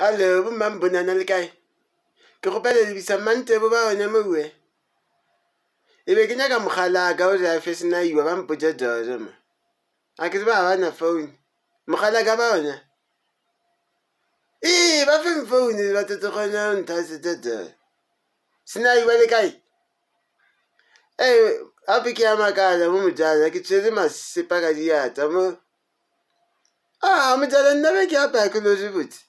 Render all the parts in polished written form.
Hallo, bo mmambonana le kae? Ke kgopela lebisa Mmantebo ba gona mowe. E be ke nyaka mogalaka o re a fe senaiwa ba mpotša toro mo. A ke tseba ga ba na phone. Mogalaka ba gona? Ee, ba feng phone ba tlotlo kgona go nthasetsa toro. Senaiwa le kae? Ee, gape ke a makala mo mojala ke tshwere masepa ka diatla mo. A mojala nna be ke apaya ke lore botse.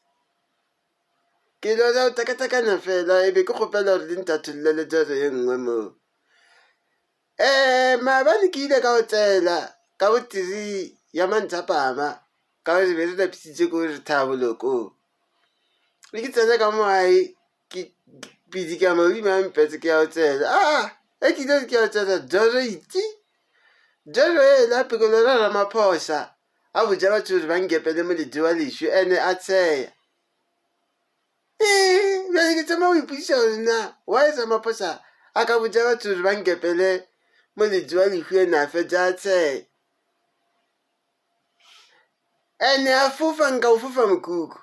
Ke lora go takatakana fela e be ke kgopela gore le ntathollele toro ye nngwe mo. Maabane ke ile ka otsela ka bo three ya manthapama ka gore be re lapisitše ko re thabolokong. Ge ke tsena ka mo gae ke pidika maudi a mpetse ke a otsela. Aa ge ke ile ke a otsela joro iti joro ela pekelo la Ramaphosa a botša batho gore ba nkepele molete wa lešu ene a tsheya. Ee, bjale ke thoma go ipotšiša gore na why Ramaphosa a ka botša batho gore ba nkepele molete wa lehu ene a fetša a tsheya. Ene a fofa nka o fofa mokhukhu.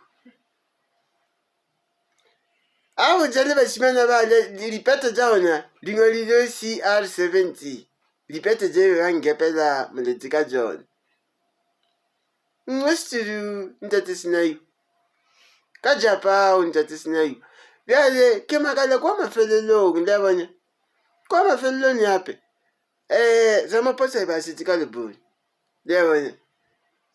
A botša le bašemana ba le dipete tša bona di ngwadilwe CR70, dipete tše be ba nkepela molete ka tšona. Nngwe setudu ntate Senai, ka Japao ntate Senai. Bjale ke makala kwa mafelelong le a bona, kwa mafelelong gape um Ramaphosa e be a šetše ka lebone le a bona.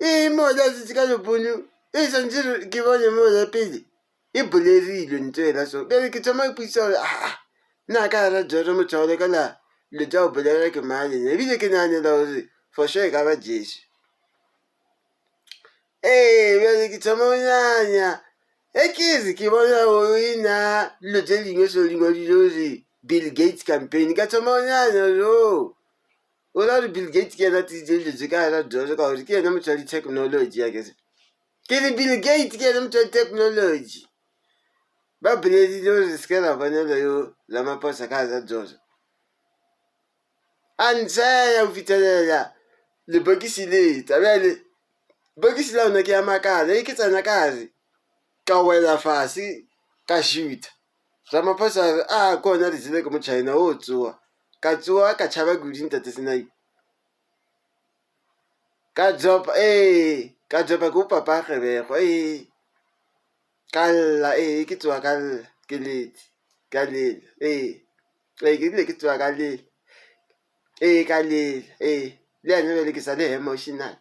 Ee mola a šetše ka lebone e swantše ke bone mola pele e bolerilwe ntho ela so. Bjale ke thoma go ipotšiša gore aa na ka gare ga motho wa go lekela dilo tša go bolela ke mang ena, ebile ke naganela gore for sure e ka ba Jesu. Ee bjale ke thoma go nyanya ge ke re ke bona go e na dilo tše dingwe so di ngwadilwe gore Bill Gates campaign ka thoma go nyanya gore oo o ra gore Bill Gates ke yena a tlišitše dilo tše ka gare ga ka gore ke yena motho wa di-technology akere. Ke re Bill Gates ke yena motho wa technology. Ba boledile gore re se ke ra bonela yo Ramaphosa ka gare ga A ntšea go fitlhelela lebokisi le tla bjale bokisi la yona ke ya makala e ke tsena ka gare ka wela fase ka šutha. Ramaphosa a re a ke gona re jele ke mo-China o tsoga. Ka tsoga ka tšhaba kudu ntate Senai. Ka drop-a ee ka drop-a ke bo papa kgebego ee. Ka lla ee ke tsoga ka lla ke letse ka lela ee. Ee ke rile ke tsoga ka lela ee ka lela ee le yena bjale ke sa le emotional.